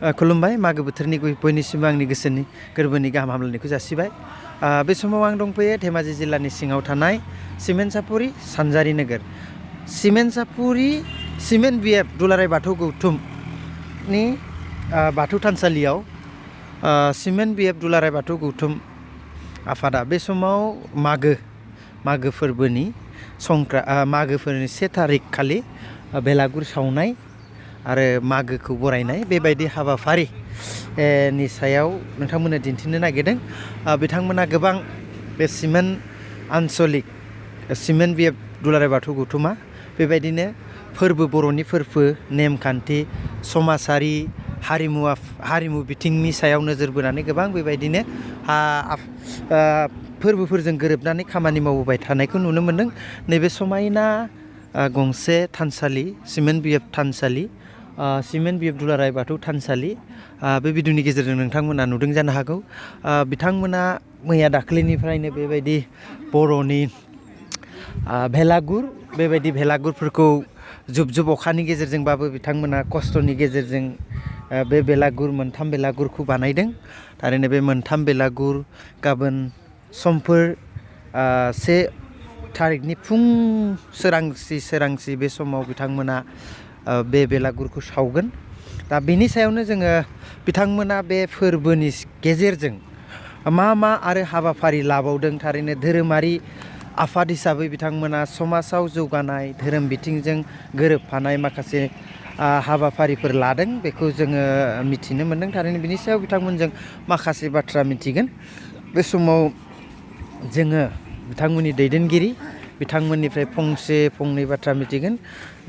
खुलुमबाय मागो बोथोरनि बयनिसिमबो आंनि गोसोनि गोरबोनि गाहाम हामलायनायखौ जासिबाय। बे समाव आं दंफैयो धेमाजि जिल्लानि सिङाव थानाय सिमेन्टसापुरि सानजारि नोगोर। सिमेन्टसापुरि सिमेन्ट बिएफ दुलाराय बाथौ गौथुमनि बाथौ थानसालियाव सिमेन्ट बिएफ दुलाराय बाथौ गौथुम आफादा बे समाव मागो फोरबोनि मागो फोरबोनि 1 थारिख खालि बेलागुर सावनाय आरो मागोखौ बरायनाय बेबायदि हाबाफारि नि सायाव नोंथांमोननो दिन्थिनो नागिरदों। बिथांमोना गोबां बे सिमेन्ट आन्चलिक सिमेन्ट बिएफ दुलाराय बाथौ गौथुमा बेबायदिनो बर'नि फोरबो नेमखान्थि समाजारि हारिमु बिथिंनि सायाव नोजोर बोनानै गोबां बेबायदिनो फोरबोफोरजों गोरोबनानै खामानि मावबोबाय थानायखौ नुनो मोन्दों। नैबे समायना गंसे थानसालि सिमेन्ट बिएफ थानसालि सिमेन्ट बिएफ दुलाराय बाथौ थानसालि बे भिडिअनि गेजेरजों नोंथांमोना नुदों जानो हागौ। बिथांमोना मैया दाख्लैनिफ्रायनो बेबायदि बर'नि बेबायदि भेलागुरफोरखौ जुब अखानि गेजेरजोंबाबो बिथांमोना खस्थ'नि गेजेरजों बे मोनथाम बेलागुरखौ बानायदों। थारैनो बे मोनथाम बेलागुर गाबोन समफोर 1 थारिखनि फुं सोरांसि बे समाव बिथांमोना बे बेलागुरखौ सावगोन। दा बेनि सायावनो जोङो बिथांमोना बे फोरबोनि गेजेरजों मा आरो हाबाफारि लाबावदों। थारैनो धोरोमारि आफाद हिसाबै बिथांमोना समाजाव जौगानाय धोरोम बिथिंजों गोरोबफानाय माखासे हाबाफारिफोर लादों बेखौ जोङो मिथिनो मोन्दों। थारैनो बिनि सायाव बिथांमोनजों माखासे बाथ्रा मिथिगोन। बे समाव जोङो बिथांमोननि दैदेनगिरि बिथांमोननिफ्राय फंनै बाथ्रा मिथिगोन।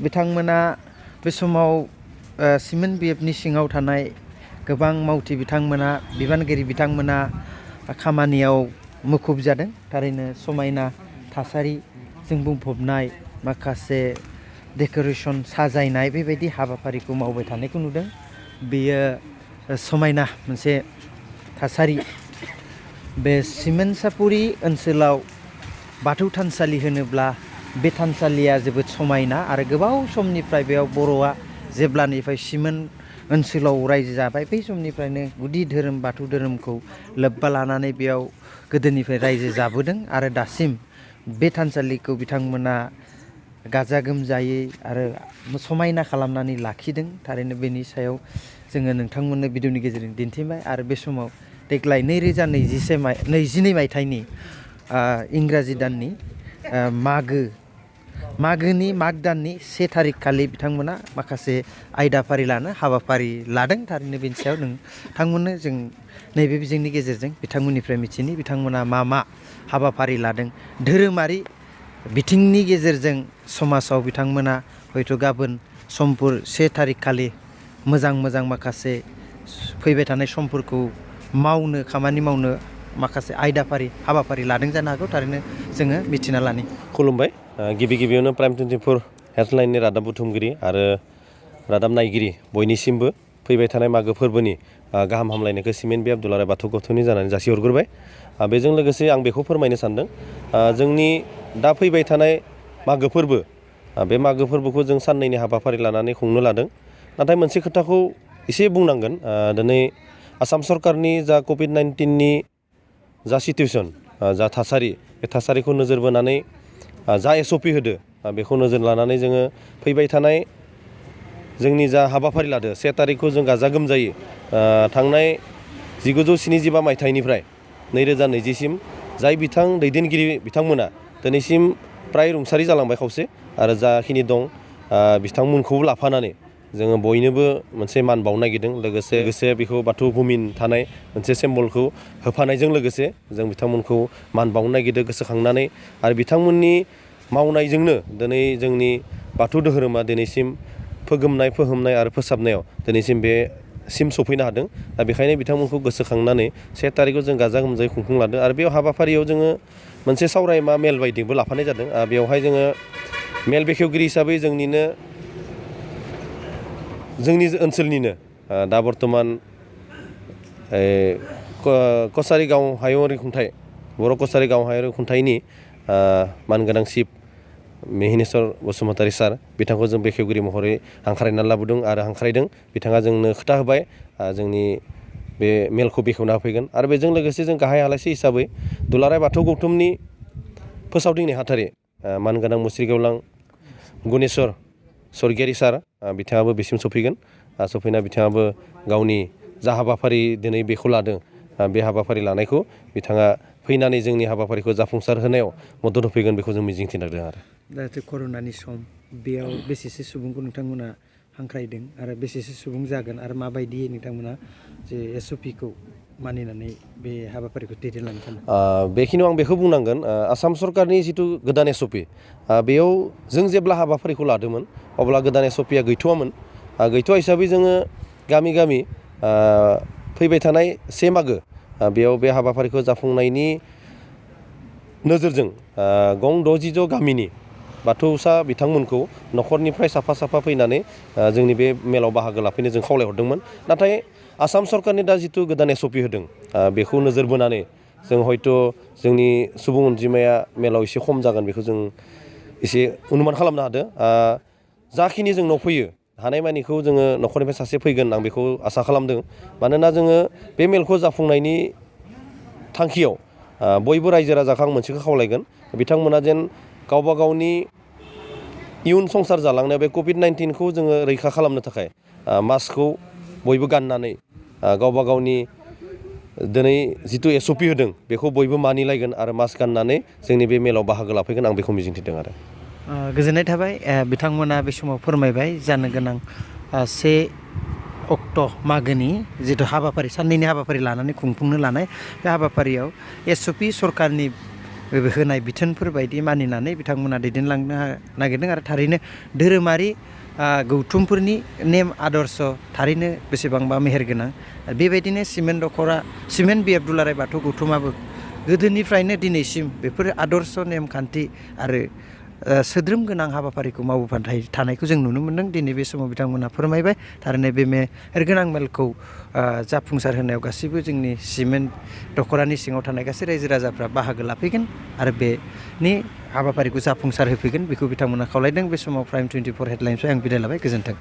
बिथांमोना बे समाव सिमेन्ट बिएफनि सिङाव थानाय गोबां मावथि बिबानगिरि बिथांमोना खामानियाव मुखुब जादों। थारैनो समायना थासारिजों बुंफबनाय माखासे डेक'रेसन साजायनाय बेबायदि हाबाफारिखौ मावबाय थानायखौ नुदों। बेयो समायना मोनसे थासारि। बे सिमेन्टसापुरि ओनसोलाव बाथौ थानसालि होनोब्ला बे थानसालिया जोबोद समायना आरो गोबाव समनिफ्राय बेयाव बर'आ जेब्लानिफ्राय सिमेन्ट ओनसोलाव रायजो जाबाय बै समनिफ्रायनो गुदि धोरोम बाथौ धोरोमखौ लोब्बा लानानै बेयाव गोदोनिफ्राय रायजो जाबोदों आरो दासिम बे थानसालिखौ बिथांमोना गाजा गोमजायै आरो समायना खालामनानै लाखिदों। थारैनो बेनि सायाव जोङो नोंथांमोननो भिडिअनि गेजेरजों दिन्थिबाय। आरो बे समाव देग्लाय 2022 मायथाइनि इंराजि दाननि माग दाननि 1 थारिख खालि बिथांमोना माखासे हाबाफारि लादों। थारैनो बेनि सायाव नोंथांमोननो जों नैबे बिजोंनि गेजेरजों बिथांमोननिफ्राय मिथिनि बिथांमोना मा हाबाफारि लादों। धोरोमारि बिथिंनि गेजेरजों समाजाव बिथांमोना हयथ' गाबोन समफोर 1 थारिख खालि मोजां माखासे फैबाय थानाय समफोरखौ खामानि मावनो माखासे हाबाफारि लादों जानो हागौ। थारैनो जोङो मिथिना लानि। खुलुमबाय। गिबियावनो प्राइम 24 हेडलाइननि रादाब बुथुमगिरि आरो रादाब नायगिरि बयनिसिमबो फैबाय थानाय मागो फोरबोनि गाहाम हामलायनायखौ सिमेन्ट बिएफ दुलाराय बाथौ गौथुमनि जानानै जासिहरग्रोबाय। बेजों लोगोसे आं बेखौ फोरमायनो सानदों जोंनि दा फैबाय थानाय मागो फोरबो बे मागो फोरबोखौ जों साननैनि हाबाफारि लानानै खुंनो लादों। नाथाय मोनसे खोथाखौ एसे बुंनांगोन। दिनै आसाम सरकारनि जा COVID-19नि जा सिटुवेसन जा थासारि बे थासारिखौ नोजोर बोनानै जा SOP होदो बेखौ नोजोर लानानै जोङो फैबाय थानाय जोंनि जा हाबाफारि लादो 1 थारिखखौ जों गाजा गोमजायै थांनाय 1975 मायथाइनिफ्राय 2020सिम जाय दैदेनगिरि बिथांमोना दिनैसिम प्राय रुंसारि जालांबाय खावसे आरो जाखिनि दं बिथांमोनखौबो लाफानानै जोङो बयनोबो मोनसे मान बावनो नागिरदों। लोगोसे बेखौ बाथौ भुमिन थानाय मोनसे सिम्बलखौ होफानायजों लोगोसे जों बिथांमोनखौ मान बावनो नागिरदों गोसोखांनानै। आरो बिथांमोननि मावनायजोंनो दिनै जोंनि बाथौ धोरोमा दिनैसिम फोहोमनाय आरो फोसाबनायाव दिनैसिम बेसिम सफैनो हादों। दा बेखायनो बिथांमोनखौ गोसोखांनानै 1 थारिखखौ जों गाजा गोमजायै खुंफुंलादों। आरो बेयाव हाबाफारियाव जोङो मोनसे सावरायमा मेल बायदिबो लाफानाय जादों। बेवहाय जोङो मेल बेखेवगिरि हिसाबै जोंनि ओनसोलनिनो दा बर्थमान कसारि गाव हायुङारि खुंथाइ बर' कसारि गाव हायुङारि खुंथाइनि मानगोनां चिफ मिहिनेश्वर बसुमतारी सार बिथांखौ जों बेखेवगिरि महरै हांख्रायनानै लाबोदों आरो हांख्रायदों बिथाङा जोंनो खोथा होबाय जोंनि बे मेलखौ बेखेवना होफैगोन आरो बेजों लोगोसे जों गाहाय आलासि हिसाबै दुलाराय बाथौ गौथुमनि फोसावदिं नेहाथारि मानगोनां मुस्रि गेवलां गुनेस्वर स्वर्गियारि सार बिथाङाबो बेसिम सफैगोन सफैना बिथाङाबो गावनि जा हाबाफारि दिनै बेखौ लादों बे हाबाफारि लानायखौ बिथाङा फैनानै जोंनि हाबाफारिखौ जाफुंसार होनायाव मदद होफैगोन बेखौ जों मिजिंथिनांदों आरो जाहाथे कर'नानि सम बेयाव बेसेसो सुबुंखौ नोंथांमोना हांख्रायदों आरो बेसेसो सुबुं जागोन आरो माबायदि नोंथांमोना जे SOPखौ मानिनानै बे हाबाफारिखौ दैदेनलांनो सानो बेखिनियाव आं बेखौ बुंनांगोन आसाम सरकारनि जिथु गोदान SOP बेयाव जों जेब्ला हाबाफारिखौ लादोंमोन अब्ला गोदान SOPआ गैथ'वामोन गैथ'वा हिसाबै जोङो गामि गामि फैबाय थानाय 1 मागो बेयाव बे हाबाफारिखौ जाफुंनायनि नोजोरजों गं 60 गामिनि बाथौसा बिथांमोनखौ न'खरनिफ्राय साफा साफा फैनानै जोंनि बे मेलाव बाहागो लाफैनो जों खावलायहरदोंमोन नाथाय आसाम सरकारनि दा जिथु गोदान SOP होदों बेखौ नोजोर बोनानै जों हयथ' जोंनि सुबुं अनजिमाया मेलाव एसे खम जागोन बेखौ जों एसे अनुमान खालामनो हादों जाखिनि जोंनाव फैयो हानायमानिखौ जोङो न'खरनिफ्राय सासे फैगोन आं बेखौ आसा खालामदों मानोना जोङो बे मेलखौ जाफुंनायनि थांखियाव बयबो रायजो राजाखौ आं मोनसेखौ खावलायगोन बिथांमोना जेन गावबा गावनि इयुन संसार जालांनायाव बे COVID-19खौ जोङो रैखा खालामनो थाखाय मास्कखौ बयबो गाननानै गावबा गावनि दिनै जिथु SOP होदों बेखौ बयबो मानिलायगोन आरो मास्क गाननानै जोंनि बे मेलाव बाहागो लाफैगोन आं बेखौ मिजिंथिदों आरो गोजोननाय थाबाय बिथांमोना बे समाव फोरमायबाय जानो गोनां 1 अक्ट' मागोनि जिथु हाबाफारि साननैनि हाबाफारि लानानै खुंफुंनो लानाय बे हाबाफारियाव SOP सरकारनि होनाय बिथोनफोर बायदि मानिनानै बिथांमोना दैदेनलांनो नागिरदों आरो थारैनो धोरोमारि गौथुमफोरनि नेम आदर्श थारैनो बेसेबांबा मेहेरगोनां बेबायदिनो सिमेन्ट BF दुलाराय बाथौ गौथुमाबो गोदोनिफ्रायनो दिनैसिम बेफोर आदर्श नेमखान्थि आरो सोद्रोम गोनां हाबाफारिखौ मावबोबाय थानायखौ जों नुनो मोन्दों दिनै बे समाव बिथांमोना फोरमायबाय थारैनो बे मेहेरगोनां मेलखौ जाफुंसार होनायाव गासैबो जोंनि सिमेन्ट दख'रानि सिङाव थानाय गासै रायजो राजाफ्रा बाहागो लाफैगोन आरो बेनि हाबाफारिखौ जाफुंसार होफैगोन बेखौ बिथांमोना खावलायदों बे समाव Prime 24 हेडलाइन्सआव आं बिदाय लाबाय गोजोन्थों।